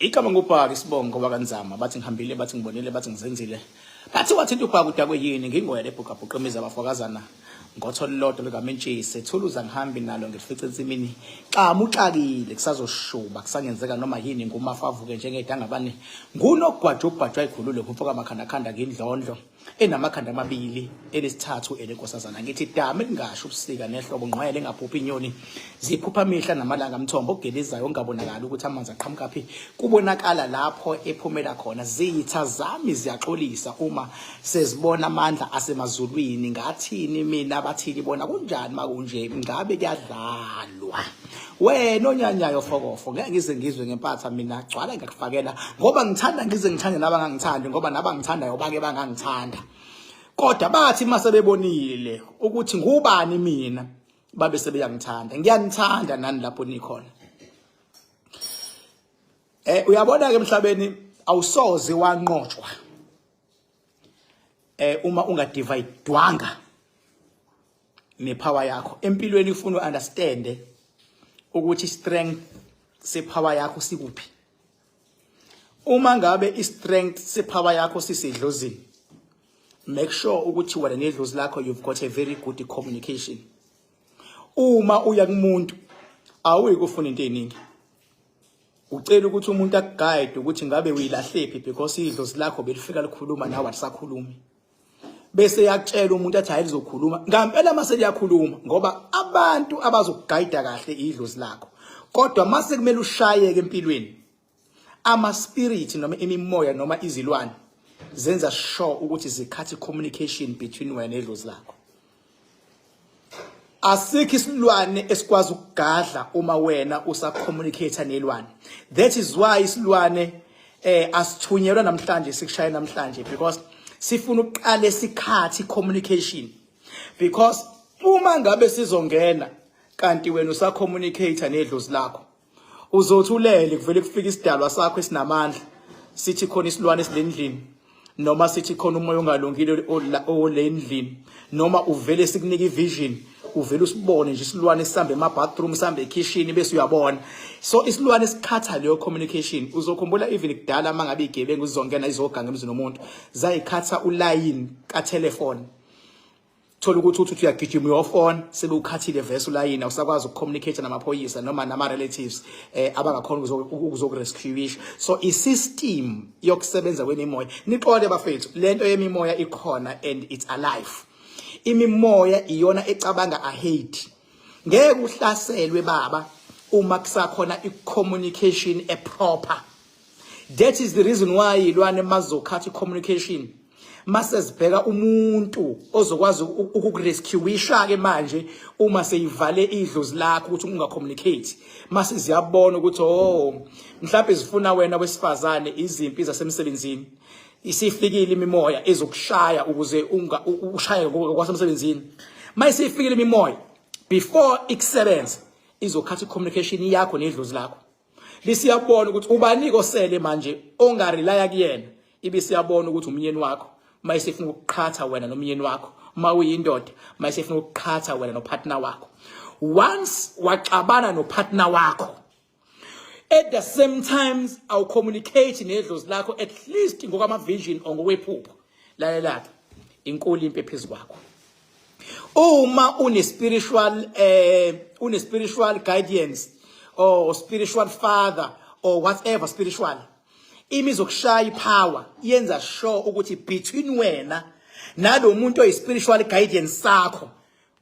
Igama ngubhaka isibongo wakaNzama, bathi ngihambile, bathi ngibonile, bathi ngizenzile. Bathi wathinta ubhaka udakwe yini, ngingoyele ebhuqabhuqa imizi abafokazana ngotho lolodwa likamentshisi ethuluza ngihambi nalo ngilifice ensimini xamu uxakile kusazoshuba kusangenzeka noma yini ngumafa avuke njengedangabane ngunogwaja ubhajwa ikhulule ngumfoka makhandakhanda ngindlondlo enamakhanda amabili elesithathu elenkosazana. Ngithi dama elingasho ubusika nehlobo, ngqwele engaphuphi inyoni ziphupha mihla namalanga, mthombo ogelezayo ongabonakali ukuthi amanzi aqhamukaphi, kubonakala lapho ephumela khona. Zitha zami ziyaxolisa uma sezibona amandla asemazulwini. Ngathini mina, bathini bona, kunjani makunje, ngabe kuyadlalwa? Wena onyanyayo fokofo, ngeke ngize ngizwe ngempatha mina, gcwala ngiyakufakela ngoba ngithanda, ngize ngithande nabangangithandi, ngoba nabangithandayo bake bangangithanda, kodwa bathi uma sebebonile ukuthi ngubani mina babe sebeyangithanda. Ngiyanithanda nani lapho nikhona. Uyabona ke, emhlabeni awusoze wanqotshwa uma ungadividwanga nepower yakho empilweni. Ufuna uunderstand ukuthi strength sepower yakho sikuphi. Uma ngabe i-strength sepower yakho sisedlozini, make sure ukuthi wena nedlozi lakho you've got a very good communication. Uma uya kumuntu, awuyi kufuna into eziningi, ucela ukuthi umuntu akuguide ukuthi ngabe uyilahlephi, because idlozi lakho belifika likhuluma nawe, alisakhulumi. Bese yakutshela umuntu athi hayi, lizokhuluma ngampela mase liyakhuluma, ngoba abantu abazokugayida kahle idlozi lakho. Kodwa mase kumele ushayeke empilweni, ama spirit noma imimoya noma izilwane zenza sure ukuthi zicuthe communication between wena nedlozi lakho. Asikho isilwane esikwazi ukugadla uma wena usacommunicate nelwane. That is why isilwane asithunyelwa namhlanje sikushaye namhlanje, because sifuna ukuqala isikhathi communication, because uma ngabe sizongena kanti wena usacommunicate nedlozi lakho, uzothi ulele kuvele kufika isidalwa sakho esinamandla, sithi khona isilwane esilendlini, noma sithi khona umoya ongalungile olendlini, noma uvele sikunika ivision, uvele usibone nje isilwane sihambe ema bathroom, sihambe ekitchen, bese uyabona. So isilwane sicutha leyo communication. Uzokhumbula even kudala mangabe igebengu zizongena izoganga emzini womuntu, zayicutha uline ka telephone. Thola ukuthi uthi uyagijima uyofona, sebewucuthile vese ulayini, awusakwazi ukucommunicate namaphoyisa noma nama relatives abangakhona ukuzokurescue. So i-system yokusebenza kwemimoya, nixole bafethu, lento yemimoya ikhona and it's alive. Imimoya iyona ecabanga ahead. Ngeke uhlaselwe baba uma kusakhona i-communication eproper. That is the reason why ilwane mazocutha i-communication, mase sibheka umuntu ozokwazi ukukurescueisha ke manje uma seyivale idlozi lakho ukuthi ungacommunicate. Mase ziyabona ukuthi oh, mhlawumbe zifuna wena wesifazane, izimpi zasemsebenzini, isifikile imimoya ezokushaya ukuze unga ushaye kwasemsebenzini. Mayisifikile imimoya, before ikusebenza izocutha i-communication yakho nedlozi lakho. Lisiyabona ukuthi ubani kosele manje ongarelya kuyena. Ibisiyabona ukuthi umnyeni wakho, mayisifuna ukuqhatha wena nomnyeni wakho uma uyindoda, mayisifuna ukuqhatha wena nopartner wakho. Once waxabana nopartner wakho, at the same times awucommunicate nedlozi lakho, at least ngokwama vision or ngokwephupho, lalela, inkulu impi ephezulu kwakho. Uma une spiritual guidance or spiritual father or whatever spiritual, imizokushaya ipower yenza sure ukuthi between wena nalo muntu oyi spiritual guidance sakho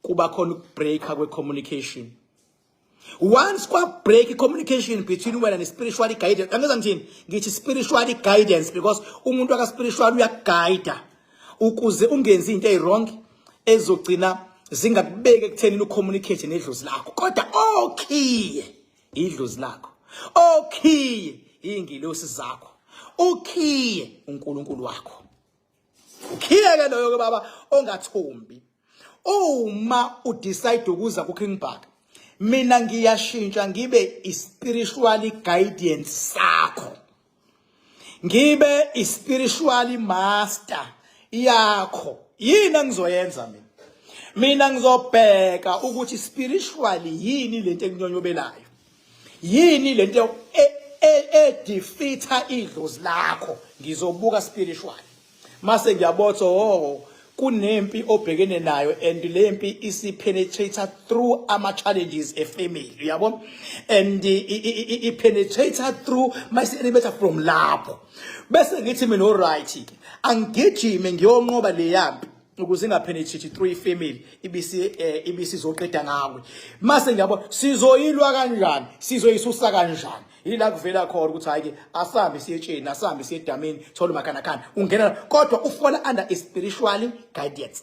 kuba khona ukubreaka kwe communication. Once kwa break communication between wena ne spiritual guidance, angeza ngithini, ngithi spiritual guidance because umuntu aka spiritual uyakuguide ukuze ungenzi into eziwrong ezogcina zingakubeki ekutheni ucommunicate nedlozi lakho. Kodwa okhiye idlozi lakho, okhiye ingilosi zakho, ukhiye uNkulunkulu wakho, ukhiye ke loyo ke baba ongathombi. Uma udecide ukuza ku King Bhaka, mina ngiyashintsha ngibe i-spiritual guidance sakho, ngibe i-spiritual master yakho. Yini engizoyenza mina? Mina ngizobheka ukuthi spiritually yini lento ekunyonyobelayo, yini lento e-defeat-a idlozi lakho. Ngizobuka spiritual, mase ngiyabotha, oh, kunempi obhekene nayo, and lempi isi-penetrate through ama challenges e-family, uyabo, and i-penetrate through mayisi-penetrate from lapho. Bese ngithi mina, alright, angigijime ngiyonqoba le yampi ukuze inga-penetrate through i-family, ibisi ibisizoqeda ngawe. Mase ngiyabo sizoyilwa kanjani, sizoyisusa kanjani, yila kuvela khona ukuthi hayi ke, asambe siye etsheni, asambe siye edamini, thola umakhanakhana ungena, kodwa u-fall under a spiritual guidance.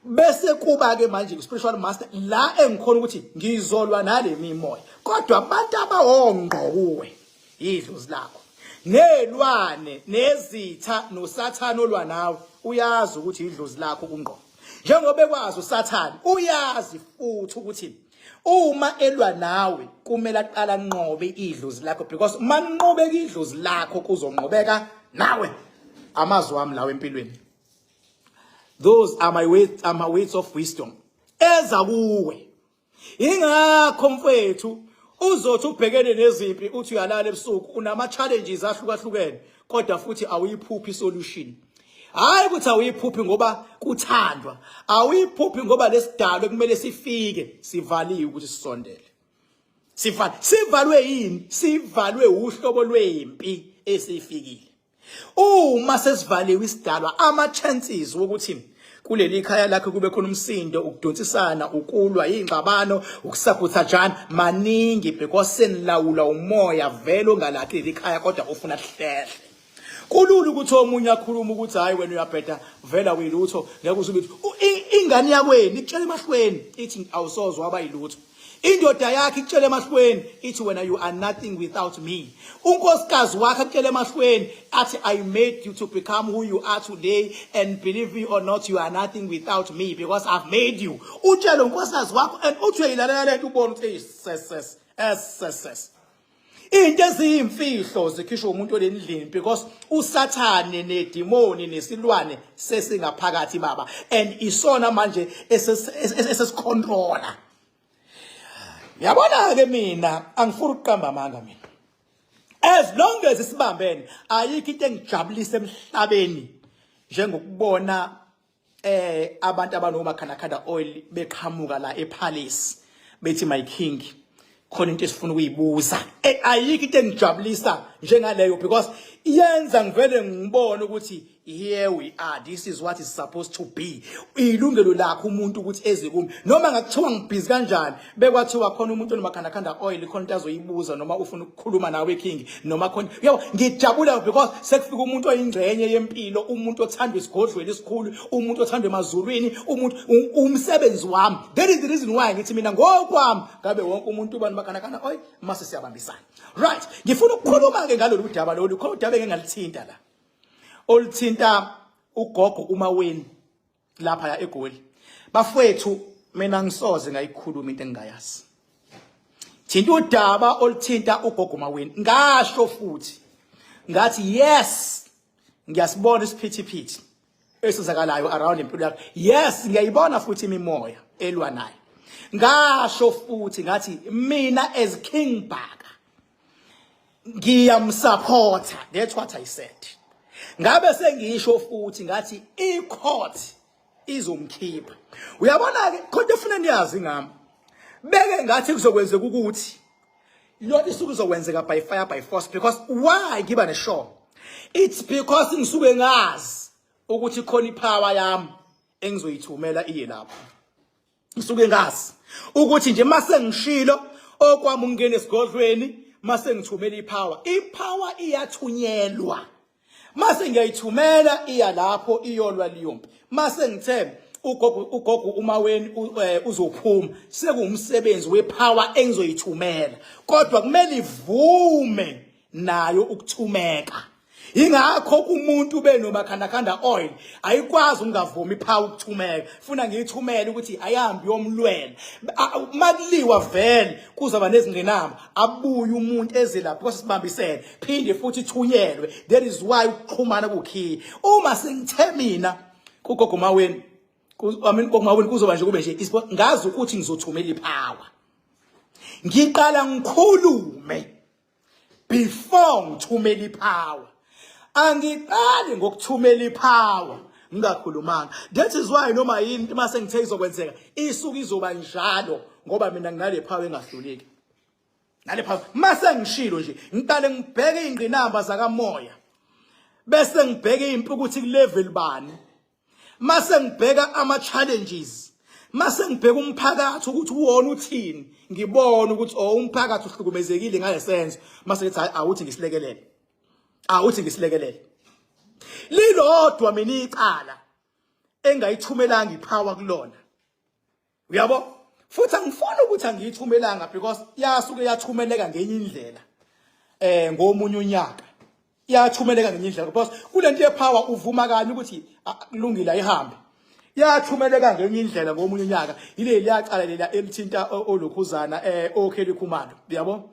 Bese kuba ke manje spiritual master la engikhona ukuthi ngizolwa nale mimoya, kodwa abantu abawongqo kuwe idlozi lakho nelwane nezitha noSathane olwa nawe. Uyazi ukuthi idlozi lakho kungqo, njengoba ekwazi uSathane, uyazi futhi ukuthi uma elwa nawe kumele aqala anqobe idlozi lakho, because uma nqobeka idlozi lakho kuzonqobeka nawe. Amazwi wami lawo empilweni, those are my words of wisdom eza kuwe. Ingakho mfethu uzothi ubhekene nezimpi, uthi uyalala ebusuku, unama challenges ahlukahlukene, kodwa futhi awuyiphuphi solution. Hayi ukuthi awuyiphuphi ngoba kuthandwa, awuyiphuphi ngoba lesidalo kumele sifike sivaliwe ukuthi sisondele. Sivalwe yini? Sivalwe uhlobo lwempi esifikile. Uma sesivaliwe isidalwa, ama chances wokuthi kuleli khaya lakhe kube khona umsindo, ukudonsisana, ukulwa, ingxabano, ukusabhuthajana maningi, because senilawula umoya vele ongalakhi leli khaya kodwa ufuna kuhlehle. Kulula ukuthi omunye akhuluma ukuthi hayi, wena uyabheda vela, uyilutho, ngeke uze ukuthi ingane yakweni ikutshela emahlweni ithi awusoze waba yilutho. Indoda yakhe ikutshela emahlweni ithi wena, you are nothing without me. Unkosikazi wakhe akutshela emahlweni athi, I made you to become who you are today, and believe me or not, you are nothing without me because I've made you. Utshele unkosikazi wakho and uthi uyayilalela lento, ubone ukuthi ses ses ses into eziyimfihlo zikhishwa umuntu olendlini, because uSathane nedimoni nesilwane sesingaphakathi baba, and isona manje esesicontrola. Yabona ke, mina angifuni ukuqamba amanga mina. As long as isibambene, ayikho into engijabulisa emhlabeni njengokubona abantu abanomakhanakhana oil beqhamuka la ePalace bethi, my king, khona into esifuna ukuyibuza. Ayikho into engijabulisa njengaleyo, because iyenza ngivele ngibone ukuthi here we are, this is what is supposed to be. Ilungelo lakho umuntu ukuthi eze kumi noma ngakuthiwa ngibhizi kanjani, bekwathiwa khona umuntu onomakhanakhanda oil, khona into azoyibuza noma ufuna ukukhuluma nawe king, noma khona yabo. Ngijabula because sekufika umuntu oyingxenye yempilo, umuntu othandwa isigodlweni esikhulu, umuntu othandwa emazulwini, umuntu umsebenzi wami. That is the reason why ngithi mina ngokwami ngabe wonke umuntu ubani makhanakhanda oil, mase siyabambisana. Right, ngifuna ukukhuluma ke ngalolu daba lolu. Khona udaba engeke ngalithinta la oluthinta ugogo uMaweni lapha ya eGoli. Bafowethu, mina ngisoze ngayikhuluma into engingayazi. Thinta udaba oluthinta ugogo uMaweni, ngasho futhi ngathi yes, ngiyasibona isiphithiphithi esizakalayo around impilo yakhe. Yes, ngiyayibona futhi imimoya elwa naye. Ngasho futhi ngathi mina as King Bhaka ngiyamsupporta. That's what I said. Ngabe sengisho futhi ngathi i-court izomkhipha. Uyabona ke, khona efuna niyazi ngami, beke ngathi kuzokwenzeka ukuthi lo isuke izokwenzeka by fire, by force. Because why ngiba ne-sure? It's because ngisuke ngazi ukuthi khona i-power yami engizoyithumela iye lapho. Ngisuke ngazi ukuthi nje mase ngishilo okwami ungena esigodlweni, mase ngithumela i-power, i-power iyathunyelwa. Mase ngiyayithumela, iya lapho, iyolwa liyompi. Mase ngithe ugogo uMaweni uzophuma, sekuwumsebenzi we-power engizoyithumela, kodwa kumele ivume nayo ukuthumeka. Ingakho umuntu benomakhanakhanda oil ayikwazi ukungavumi i-power ukuthumeka. Funa ngiyithumele ukuthi ayihambi yomlwela. Makuliwa vele kuzoba nezingqinamba, abuye umuntu eze lapho because sibambisene, phinde futhi ithunyelwe. That is why ukuxhumana kukhiye. Uma sengithe mina kugogo Maweni, I mean, gogo Maweni kuzoba nje kube nje, ngazi ukuthi ngizothumela i-power, ngiqala ngikhulume. Before ngithumela ipower, angiqali ngokuthumela ipower ngingakhulumanga. That is why noma yini mase ngithe izokwenzeka isuke izoba njalo, ngoba mina nginale power engahluleki. Nale power mase ngishilo nje, ngiqale ngibheke ingqinamba zakamoya, bese ngibheke impi ukuthi kulevel bani, mase ngibheka ama challenges, mase ngibheka umphakathi ukuthi uwona uthini, ngibona ukuthi oh, umphakathi uhlukumezekile ngalesenzo, mase ngithi hayi, awuthi ngisilekelele, awuthi ngisilekelele. Lilodwa mina icala engayithumelanga ipower kulona, uyabo? Futhi angifuni ukuthi angiyithumelanga, because yasuke yathumeleka ngenye indlela ngomunye unyaka, yathumeleka ngenye indlela, because kulento yepower uvuma kanye ukuthi kulungile, ayihambe. Yathumeleka ngenye indlela ngomunye unyaka, yileli yacala lela elithinta olokhuzana oKelly Khumalo, uyabo?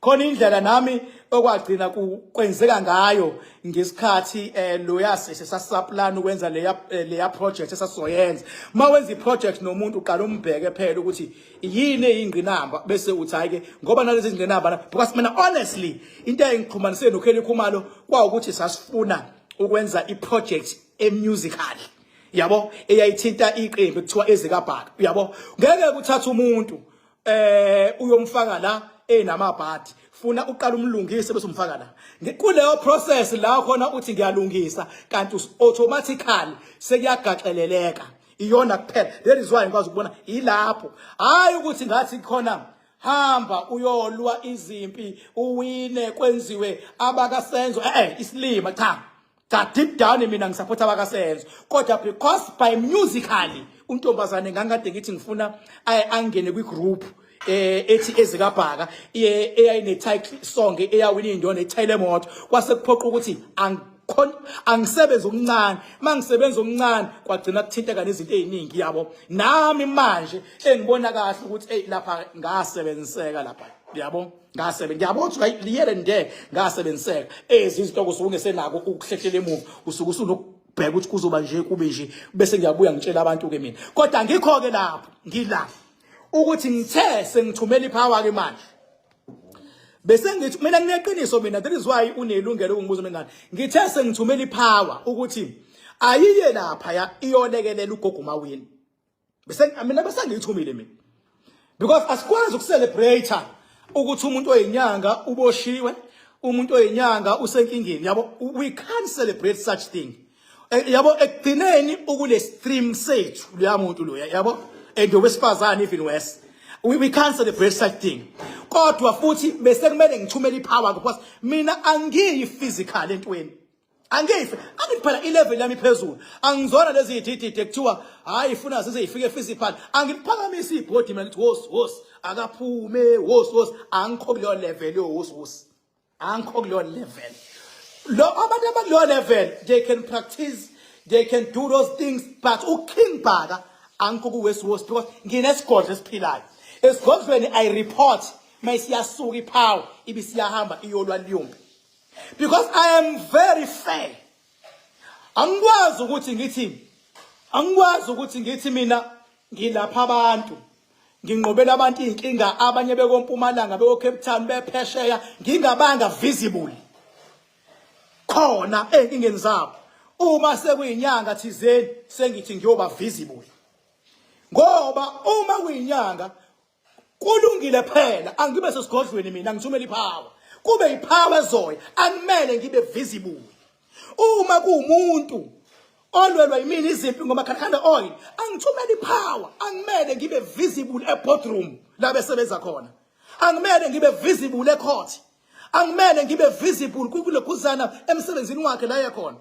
Khona indlela nami okwagcina kwenzeka ngayo ngesikhathi loya sese sasaplan ukwenza leya project esasizoyenza. Mawenza iproject nomuntu, uqala umbheke phela ukuthi yini eyingqinamba, bese uthi hayi ke, ngoba nalezi zingqinamba, because mina honestly into eyingixhumanise noKelly Khumalo kwawukuthi sasifuna ukwenza iproject emusical, yabo, eyayithinta iqembu ekuthiwa ezikaBhaka, uyabo? Ngeke kuthatha umuntu uyomfaka la enamabhadi, funa uqala umlungise bese umfaka la. Kuleyo process la khona uthi ngiyalungisa, kanti automatically sekuyagaxeleleka. Iyona kuphela, that is why ngikwazi ukubona ilapho, hayi ukuthi ngathi khona hamba uyolwa izimpi uwine kwenziwe abakaSenzo isilima. Cha cha, deep down mina ngisupport abakaSenzo, kodwa because by musically untombazane ngangikade ngithi ngifuna angene kwi-group ethi ezikaBhaka, eyayine title song eyawina indona ethayile moto, kwase kuphoqa ukuthi angisebenze okuncane. Mangisebenza okuncane kwagcina kuthinteka nezinto eziningi, yabo? Nami manje engibona kahle ukuthi hey, lapha ngasebenziseka lapha, yabo? Ngasebenza, ngiyabona ukuthi here and there ngasebenziseka. Ezi izinto kusuke ungesenako ukuhlehlela emuva, usuke usunokubheka ukuthi kuzoba nje, kube nje, bese ngiyabuya ngitshela abantu ke mina. Kodwa ngikho ke lapho ngila ukuthi ngithe sengithumela ipower ke manje, bese ngithi mina ngineqiniso mina. That is why unelungelo ukungibuza mengane. Ngithe sengithumela ipower ukuthi ayiye lapha ya iyolekelela ugogo Mawini, bese mina bese ngiyithumile mina, because asikwazi ukucelebrate ukuthi umuntu oyinyanga uboshiwe, umuntu oyinyanga usenkingeni, yabo? We can't celebrate such thing. Yabo, ekugcineni ukule stream sethu leya muntu loya, yabo, and owesifazane even worse. We can't celebrate such thing. Kodwa futhi bese kumele ngithumele ipower, because mina angiyi physical entweni, angife angithi phela ilevel yami iphezulu. Angizona lezi yidididi ekuthiwa hayi, ifuna zize ifike physical. Angiliphakamisi ibhodi mina ngithi wos wos akaphume, wos wos. Angikho kuleyo level yo wos wos, angikho kuleyo level. Lo abantu abakuleyo level, they can practice, they can do those things, but uKing Bhaka angikho ku west wos, because nginesigodlo esiphilayo. Esigodlweni I report mayisiyasuka ipower, ibisiyahamba iyolwa liyompi, because I am very fair. Angikwazi ukuthi ngithi mina ngilapha abantu, nginqobela abantu inkinga, abanye bekompumalanga, beko Cape Town, bephesheya, ngingabanga visible khona ey'nkingeni zabo. Uma sekuyinyanga thizeni sengithi ngiyoba visible, ngoba uma kuyinyanga kulungile phela, angibe sesigodlweni mina ngithumela ipower, kube ipower ezoya, akumele ngibe visible. Uma kuwumuntu olwelwa yimina izimpi ngomakhakhanda oil, angithumela ipower, angimele ngibe visible eboardroom la besebenza khona, angimele ngibe visible ecourt, angimele ngibe visible kulokhuzana emsebenzini wakhe la yekhona,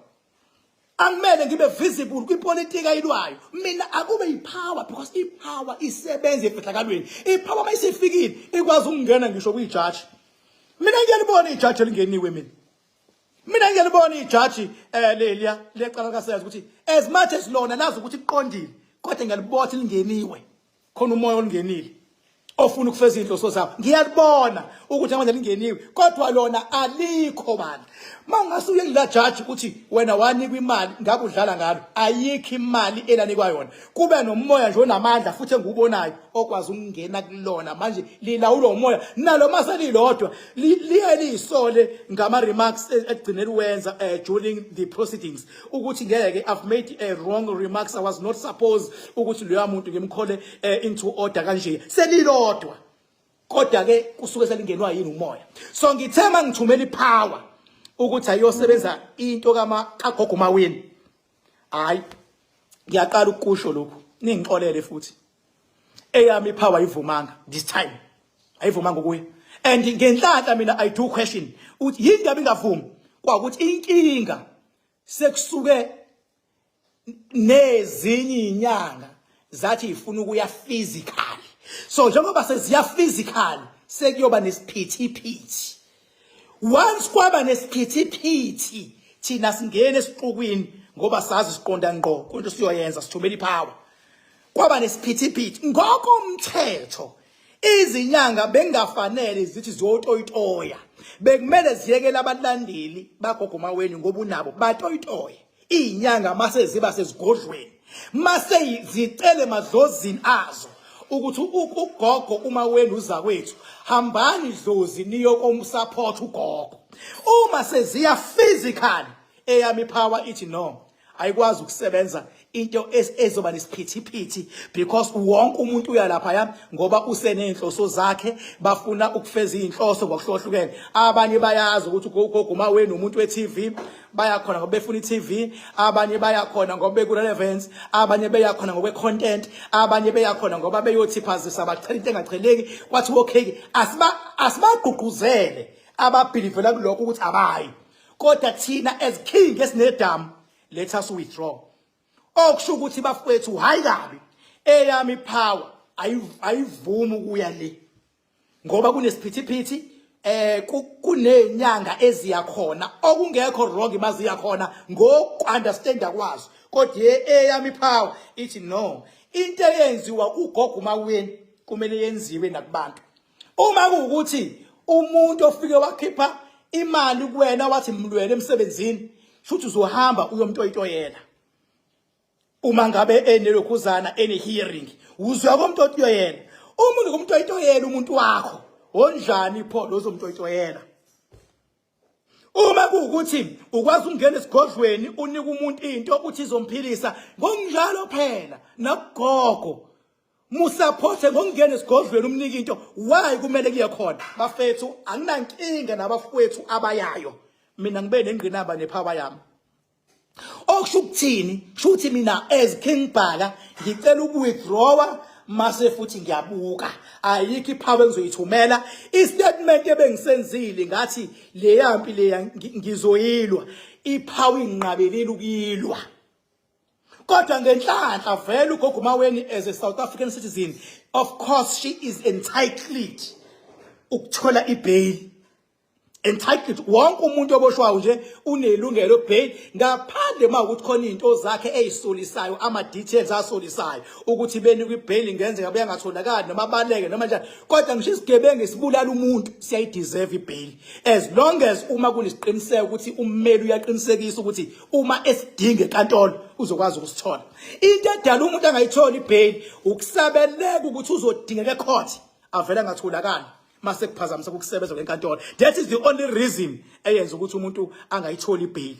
angimele ngibe visible kwipolitiki ayilwayo. Mina akube ipower, because ipower isebenza emfihlakalweni. Ipower mayisifikile ikwazi ukungena ngisho kwijaji. Mina ngiyalibona ijaji elingeniwe, mina ngiyalibona ijaji leliya lecala kaSenzo, ukuthi as much as lona lazi ukuthi kuqondile, kodwa ngiyalibona lingeniwe khona, umoya olungenile. Ofuna ukufeza inhloso zawo. Ngiyalibona ukuthi amandla lingeniwe, kodwa lona alikho bandla. Mawungase uye kula judge ukuthi wena wanikwa imali, ngabe udlala ngalo. Ayikho imali elanikwa yona. Kube nomoya nje onamandla futhi engiwubonayo okwazi ukungena kulona. Manje lilawulwa umoya nalo maselilodwa liye liyisole ngama remarks ekugcineni wenza during the proceedings ukuthi ngeke, I've made a wrong remarks, I was not supposed ukuthi loya muntu ngimkhole into order kanje. Selilodwa, kodwa ke kusuke selingenwa yini? Umoya. So ngithe mangithumela ipower ukuthi ayosebenza into kama kagogo Maweni, hayi, ngiyaqala ukusho lokhu, ningixolele futhi, eyami ipower ayivumanga this time, ayivumanga ukuya. And ngenhlanhla mina I do question uthi yini indaba ingavumi. Kwakuthi inkinga sekusuke nezinye inyanga zathi ifuna ukuya physically. So njengoba seziya physically, sekuyoba nesiphithiphithi. Once kwaba nesiphithiphithi, thina singene esixukwini ngoba sazi siqonda ngqo kwinto siyoyenza, sithumela ipower. Kwaba nesiphithiphithi. Ngokomthetho izinyanga bengafanele zithi ziyotoyitoya, bekumele ziyekele abalandeli bagogo Maweni ngoba unabo batoyitoye. Izinyanga mase ziba sezigodlweni, mase zicele madlozini azo ukuthi ugogo uMaweni uza kwethu, hambani dlozi niyokomsupport ugogo. Uma seziya physically, eyami power ithi no, ayikwazi ukusebenza into ezoba nesiphithiphithi because wonke umuntu uya lapha ya ngoba usenenhloso zakhe, bafuna ukufeza inhloso ngokuhlukahlukene. Abanye bayazi ukuthi ugogo Maweni umuntu we-TV, baya khona ngoba befuna i-TV. Abanye baya khona ngoba beku-relevance, abanye beya khona ngokwe-content, abanye beya khona ngoba beyothiphazisa, bachela into engacheleki. Kwathi okay, asibagqugquzele ababhilivela kulokho ukuthi abayi, kodwa thina as king esinedamu, let us withdraw. Okusho ukuthi bafowethu, hayi kabi, eyami power ayivumi ukuya le ngoba kunesiphithiphithi, kunenyanga eziya khona okungekho wrong maziya khona ngoku-understanda kwazo, kodwa eyami power ithi no, into eyenziwa ugogo Maweni kumele yenziwe nakubantu. Uma kuwukuthi umuntu ofike wakhipha imali kuwena wathi mlwele emsebenzini, futhi uzohamba uyomtoyitoyela uma ngabe enelokhuzana, ene hearing, uzwa komtoyitoyela. Uma unokumtoyitoyela umuntu wakho onjani pho lo ozomtoyitoyela? Uma kuwukuthi ukwazi ukungena esigodlweni unika umuntu into uthi izomphilisa, ngokunjalo phela nakugogo musaphothe ngokungena esigodlweni umnika into, why kumele kuye khona? Bafethu, anginankinga nabafowethu abayayo, mina ngibe nengqinamba nepower yami. Okusho ukuthini? Kusho ukuthi mina as King Bhaka ngicela ukuwithdrawa, mase futhi ngiyabuka, ayikho ipower engizoyithumela. Istatement ebengisenzile ngathi leya mpi leya ngizoyilwa, ipower inqabelile ukuyilwa. Kodwa ngenhlanhla vele ugogo Maweni as a South African citizen, of course she is entitled ukuthola ibail, entitled. Wonke umuntu oboshwayo nje unelungelo bail, ngaphandle uma ukuthi khona izinto zakhe ezisolisayo, ama details asolisayo ukuthi benikwe ibail ngenzeka buyangatholakali noma baleke noma njani. Kodwa ngisho isigebengu esibulala umuntu siyayideserve ibail, as long as uma kunesiqiniseko ukuthi ummeli uyaqinisekisa ukuthi uma esidinga enkantolo uzokwazi ukusithola. Into edala umuntu angayitholi ibail ukusabeleka ukuthi uzodingeka ecourt, avele angatholakali, mase kuphazamisa ukusebenza kwenkantolo. That is the only reason eyenza ukuthi umuntu angayitholi ibail.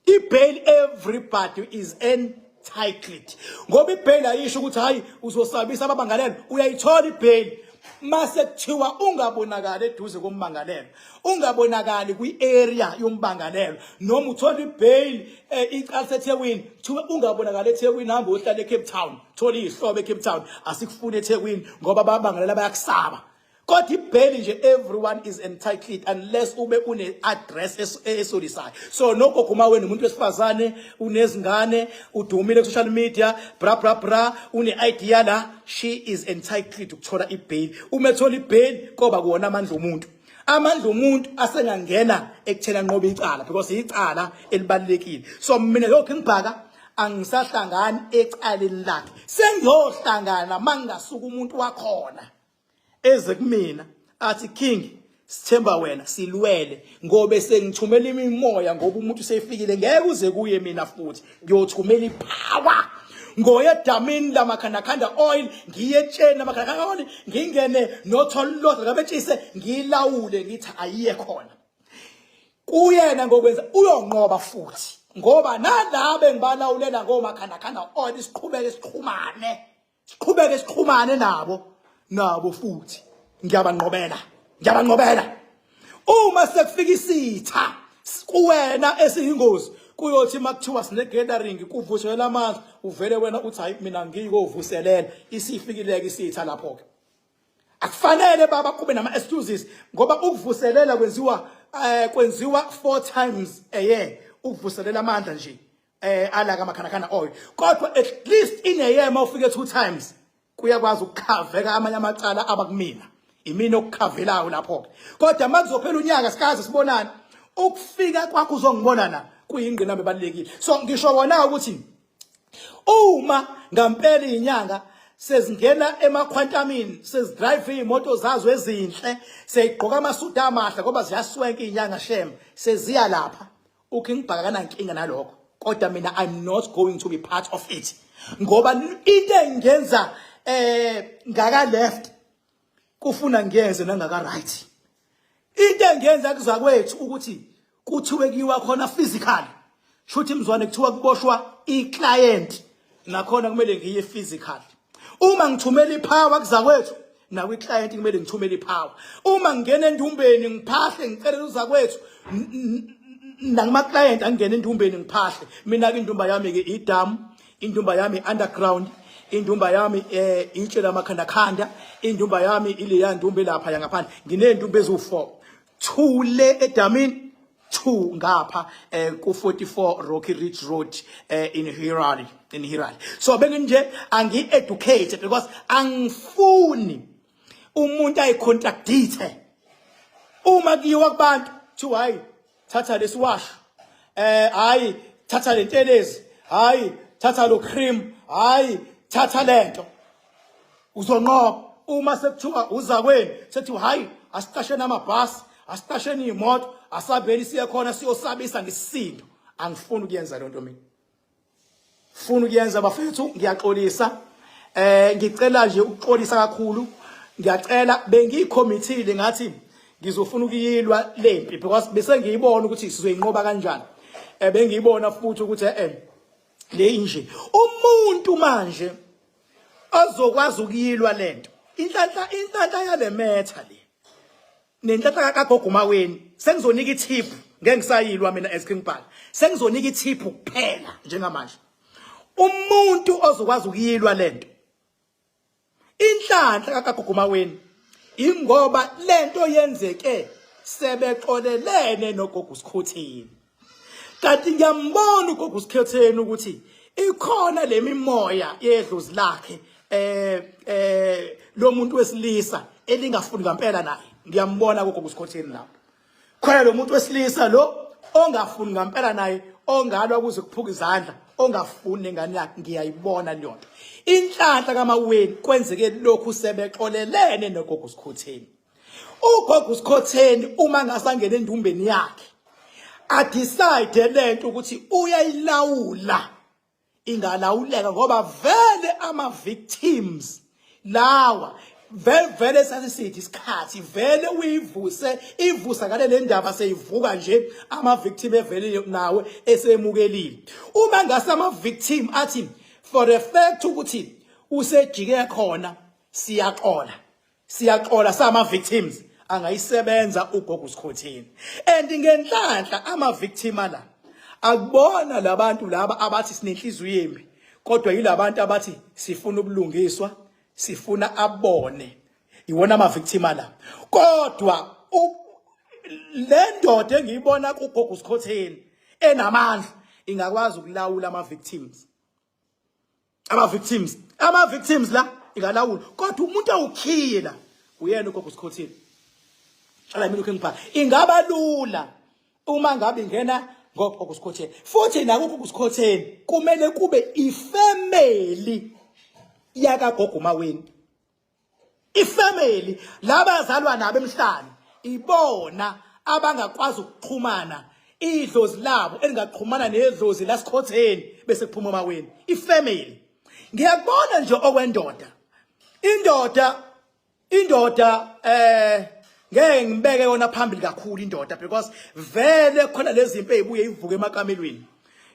Ibail, everybody is entitled, ngoba ibail ayisho ukuthi hayi, uzosabisa abamangalelwa. Uyayithola ibail mase kuthiwa ungabonakali eduze kommangalelwa, ungabonakali kwi-area yommangalelwa, noma uthola ibail icala seThekwini, kuthiwa ungabonakali eThekwini, hamba uyohlala eCape Town, thola izihlobo eCape Town, asikufuni eThekwini ngoba abamangalela bayakusaba. Kodwa ibail nje, everyone is entitled unless ube une-address esolisayo. So nogogo Maweni umuntu wesifazane, unezingane, udumile ku-social media, bra bra bra, une-idea la, she is entitled ukuthola ibail. Uma ethola ibail, koba kuwona amandla omuntu, amandla omuntu asengangena ekutheni anqobe icala because icala elibalulekile. So mina lokho ngibhaka angisahlangani ecaleni lakhe, sengiyohlangana mangingasuka umuntu wakhona. eze kumina athi, "King, sithemba wena, silwele," ngobe sengithumela imimoya, ngoba umuntu usefikile, ngeke uze kuye mina futhi ngiyothumela ipower ngoye edamini lamakhandakhanda oil, ngiye etsheni lamakhandakhanda oil, ngingene notholilodwa ngabetshise, ngilawule, ngithi ayiye khona kuyena ngokwenza uyonqoba futhi, ngoba nalabo engibalawulela ngomakhandakhanda oil siqhubeke sixhumane, siqhubeke sixhumane nabo futhi ngiyabanqobela, ngiyabanqobela. Uma sekufika isitha kuwena esiyingozi, kuyothi makuthiwa sine gathering, kuvuselela amandla, uvele wena uthi, "Hayi, mina ngiyikovuselela." Isifikileke isitha lapho ke, akufanele baba kube nama excuses, ngoba ukuvuselela kwenziwa 4 times a year, ukuvuselela amandla nje ala kamakhanakana oil. Kodwa at least in a year mawufike 2 times, kuyakwazi ukukhaveka amanye amacala abakumina, imina okukhavelayo lapho ke. Kodwa makuzophela unyaka sikaze sibonane, ukufika kwakho uzongibona la kuyingqinamba ebalulekile. So ngisho wona ukuthi uma ngampela inyanga sezingena emakhwantamini, sezidrive iy'moto zazo ezinhle, seyigqoka amasudu amahle, ngoba ziyaswenka iy'nyanga shem, seziya lapha, uKing Bhaka kanankinga nalokho. Kodwa mina I'm not going to be part of it, ngoba into engenza ngaka left kufuna ngiyenze nangaka right. Into engenza kuzakwethu ukuthi kuthiwe kuyiwa khona physical, shuthi mzwane kuthiwa kuboshwa i-client, nakhona kumele ngiye physical. Uma ngithumela ipower kuzakwethu, nawe i-client kumele ngithumele ipower. Uma ngingena endumbeni ngiphahle, ngicelela uzakwethu nakuma client angene endumbeni ngiphahle. Mina ke indumba yami ke idamu, indumba yami underground, indumba yami itshe lamakhanda khanda, indumba yami ileya ndumba lapha yangaphandle. Nginendumba ezu4, 2 le edamini, 2 ngapha ku 44 Rocky Ridge Road in Harare. So benginje angi educate because angifuni umuntu ayicontractite. Uma kuyiwa kubantu kuthiwa, "Hayi, thatha lesiwasho, hayi, thatha lentelezi, hayi, thatha lo cream, hayi, thatha lento, uzonqoba." Uma sekuthiwa uza kweni, sethiwa, "Hayi, asiqasheni amabhasi, asiqasheni iy'moto, asabeni siye khona siyosabisa ngesisindo." Angifuni ukuyenza lento mina, funa ukuyenza bafethu. Ngiyaxolisa, ngicela nje ukuxolisa kakhulu, ngiyacela. Bengiyicommittile ngathi ngizofuna ukuyilwa lempi because bese ngiyibona ukuthi sizoyinqoba kanjani. Bengiyibona futhi ukuthi le nje umuntu manje azokwazi ukuyilwa lento, inhlanhla yale matter le nenhlanhla kagogo Maweni. Sengizonika ithip, ngeke ngisayilwa mina as King Bhaka, sengizonika ithip kuphela njengamanje. Umuntu ozokwazi ukuyilwa lento, inhlanhla kagogo Maweni, ingoba lento yenzeke sebexolelene nogogo Sikhotheni, kanti ngiyambona ugogo Sikhotheni ukuthi ikhona lemimoya yedlozi lakhe lo muntu wesilisa elingafuni ngempela naye. Ngiyambona kugogo Sikhotheni lapho khona lo muntu wesilisa lo ongafuni ngempela naye, ongalwa kuze kuphuka izandla, ongafuni nengane yakhe. Ngiyayibona leyo nto. Inhlanhla kaMaweni, kwenzeke lokhu sebexolelene nogogo Sikhotheni. Ugogo Sikhotheni uma ngasangena endumbeni yakhe, adecide lento ukuthi uyayilawula, ingalawuleka, ngoba vele ama victims lawa vele vele sasisithi isikhathi vele uyivuse, ivusa ngale le ndaba seyivuka nje, ama victim evele nawe esemukelile. Uma ngase ama victim athi for the fact ukuthi usejike khona, siyaxola, siyaxola sama victims, angayisebenza ugogo Sikhotheni. And ngenhlanhla ama victim la akubona labantu laba abathi sinenhliziyo yembi, kodwa yilabantu abathi sifuna ubulungiswa, sifuna abone, iwona ama victim la. Kodwa le ndoda engiyibona kugogo Sikhotheni enamandla ingakwazi ukulawula ama victims, ama victims la ingalawula. Kodwa umuntu awukhiye la uyena ugogo Sikhotheni. Tshala mina uKing Bhaka, ingaba lula uma ngabe ingena ngogogo Sikhotheni. Futhi nakugogo Sikhotheni kumele kube ifamily yakagogo Maweni. Ifamily labazalwa nabo emhlane ibona abangakwazi ukuxhumana idlozi labo elingaxhumana nedlozi lasikhotheni bese kuphuma umaweni. Ifamily ngiyakubona nje okwendoda, indoda indoda ngeke ngibeke yona phambili kakhulu indoda, because vele khona lezi zinto ezibuye ivuke emakamelweni,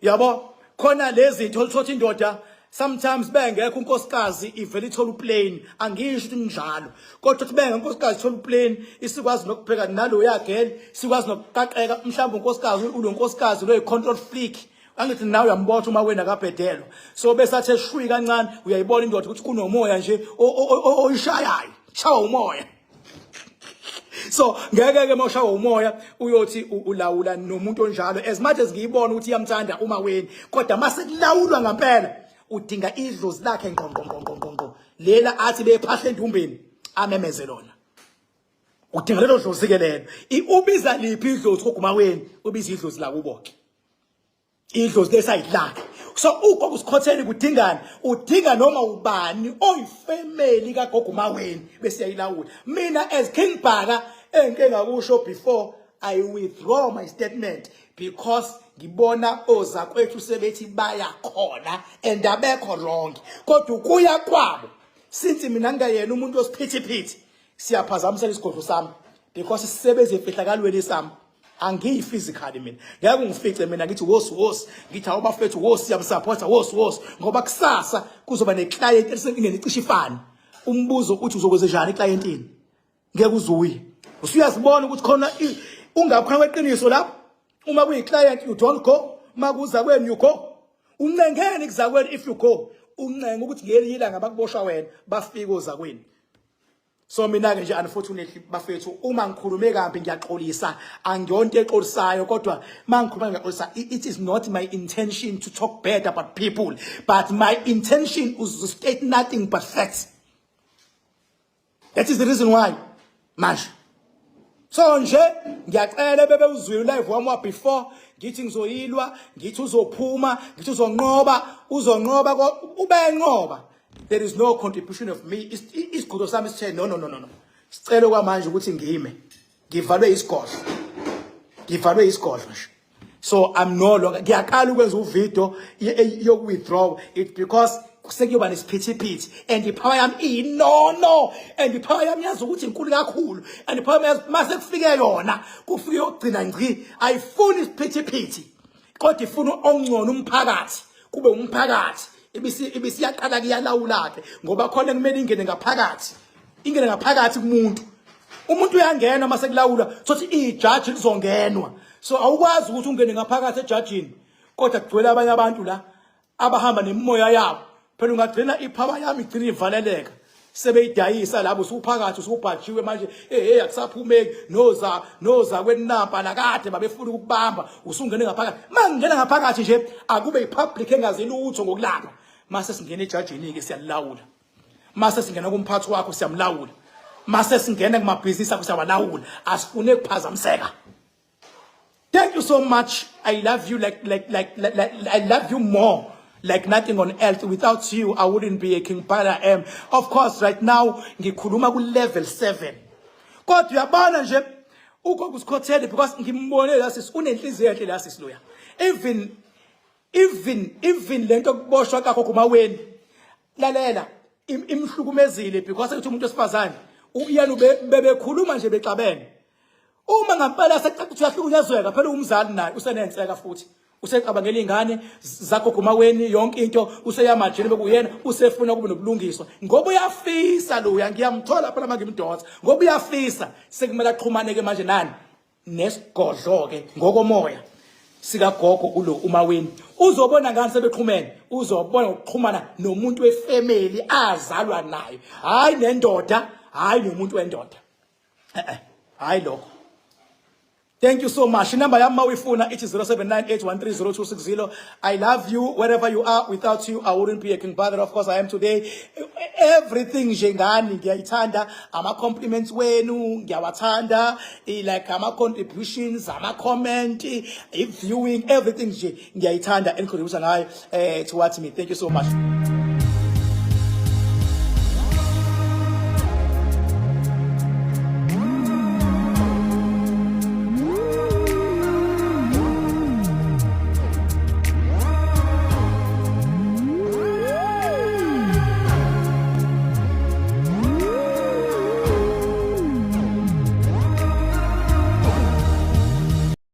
yabo, khona lezi zinto uthola indoda sometimes bengekho unkosikazi ivele ithola uplane. Angisho ukuthi njalo, kodwa uthi bengekho unkosikazi ithola uplane, isikwazi nokubheka nalo yagel, sikwazi nokuqaqeka. Mhlawumbe unkosikazi ulonkosikazi lo control freak, angithi nawe uyambotha uma wena kabhedelwa, so bese athe shwi kancane, uyayibona indoda ukuthi kunomoya nje oyishayayo, shawa umoya. So ngeke ke mawushawa umoya uyothi ulawula nomuntu onjalo. As much as ngiyibona ukuthi iyamthanda uma weni, kodwa mase kulawulwa ngempela udinga idlozi lakhe ngqo ngqo ngqo ngqo ngqo, lela athi bephahla endumbeni amemeze lona. Udinga lelo dlozi ke lelo. Ubiza liphi idlozi kogumaweni? Ubiza idlozi lakubo ke, idlozi lesayidlakhe. So ugogo usikhotheni kudingani? Udinga noma ubani oyifamily kagogo uMaweni bese yayilawula. Mina as King Bhaka, engike ngakusho before, I withdraw my statement because ngibona ozakwethu sebethi baya khona and abekho wrong, kodwa ukuya kwabo, since mina ngingayena umuntu osiphithiphithi, siyaphazamisela isigodlo sami because sisebenza emfihlakalweni sami. Angiyi physically mina, ngeke ungifice mina ngithi wosi wosi, ngithi awu bafethu, wosi siyamsupporta, wosi wosi, ngoba kusasa kuzoba neclient elisenkingeni icishe ifane. Umbuzo uthi uzokwenza njani eclientini? Ngeke uzuye usuyazibona ukuthi khona ungakhona kweqiniso lapho. Uma kuyi-client you don't go, uma kuza kwenu you go. Uncengeni kuzakwenu? If you go, uncenga ukuthi ngelinye ilanga bakuboshwa wena, bafike ozakwenu. So mina ke nje, unfortunately bafethu, uma ngikhulume kambi ngiyaxolisa, angiyonto exolisayo, kodwa mangikhuluma ngiyaxolisa. It is not my intention to talk bad about people, but my intention is to state nothing but facts. That is the reason why manje. So nje ngiyacela bebe uzwile live wami wa before, ngithi ngizoyilwa, ngithi uzophuma, ngithi uzonqoba, uzonqoba, ubenqoba. There is no contribution of me. Isigodlo sami sithe no, no, no, no, no. Sicela kwamanje ukuthi ngime ngivalwe isigodlo, ngivalwe isigodlo nje. So I'm no longer, ngiyaqala ukwenza uvideo yoku withdraw it because sekuyoba nesiphithiphithi and ipower yami iyinono and ipower yami yazi ukuthi inkulu kakhulu and ipower yami yazi mase kufike yona, kufike yokugcina ngci. Ayifuni isiphithiphithi kodwa ifuna ongcono umphakathi, kube umphakathi ibisi ibisiyaqala kuyalawula ke, ngoba khona kumele ingene ngaphakathi, ingene ngaphakathi kumuntu. Umuntu uyangena mase kulawulwa, sothi ijaji lizongenwa. So awukwazi ukuthi ungene ngaphakathi ejajini kodwa kugcwele abanye abantu la abahamba nemimoya yabo. Phela ungagcina ipower yami igcina ivaleleka, sebeyidayisa labo, usuphakathi, usubhajiwe manje, hey, akusaphumeki. Noza noza kwenampa lakade babefuna ukukubamba, usungene ngaphakathi. Mangingena ngaphakathi nje, akube ipublic engazi lutho ngokulapha. Mase singena ejajini ke siyalawula, mase singena kumphathi wakho siyamlawula, mase singena kumabhizinisi akho siyawalawula. Asifune kuphazamiseka. Thank you so much. I love you like I love you more like nothing on earth. Without you, I wouldn't be a King Bhaka I am. Of course, right now ngikhuluma ku level 7. Kodwa uyabona nje ugogo usikhothele because ngimbone la sisi unenhliziyo enhle la sisi loya. Even lento kuboshwa kakho kumaweni. Lalela, imhlukumezile because ukuthi umuntu wesifazane uyena bebekhuluma nje bexabene. Uma ngampela secaca ukuthi uyahlukunyezweka, phela umzali naye usenenseka futhi usecabangela ingane zakho gumaweni, yonke into useyamajini bekuyena usefuna kube nobulungiswa ngoba uyafisa loya. Ngiyamthola phela mangimdonsa ngoba uyafisa. Sekumele axhumane ke manje nani? Nesigodlo ke ngokomoya sikagogo ulo uMaweni. Uzobona ngani sebexhumene? Uzobona ngokuxhumana nomuntu wefamily azalwa nayo, hayi nendoda, hayi nomuntu wendoda, eh, hayi lokho. Thank you so much. Inamba yami mawuyifuna ithi 0798130260. I love you wherever you are. Without you, I wouldn't be a King Brother. Of course, I am today. Everything nje ngani ngiyayithanda. Ama compliments wenu ngiyawathanda. Like ama contributions, ama comment, i viewing, everything nje ngiyayithanda enicontribute ngayo towards me. Thank you so much.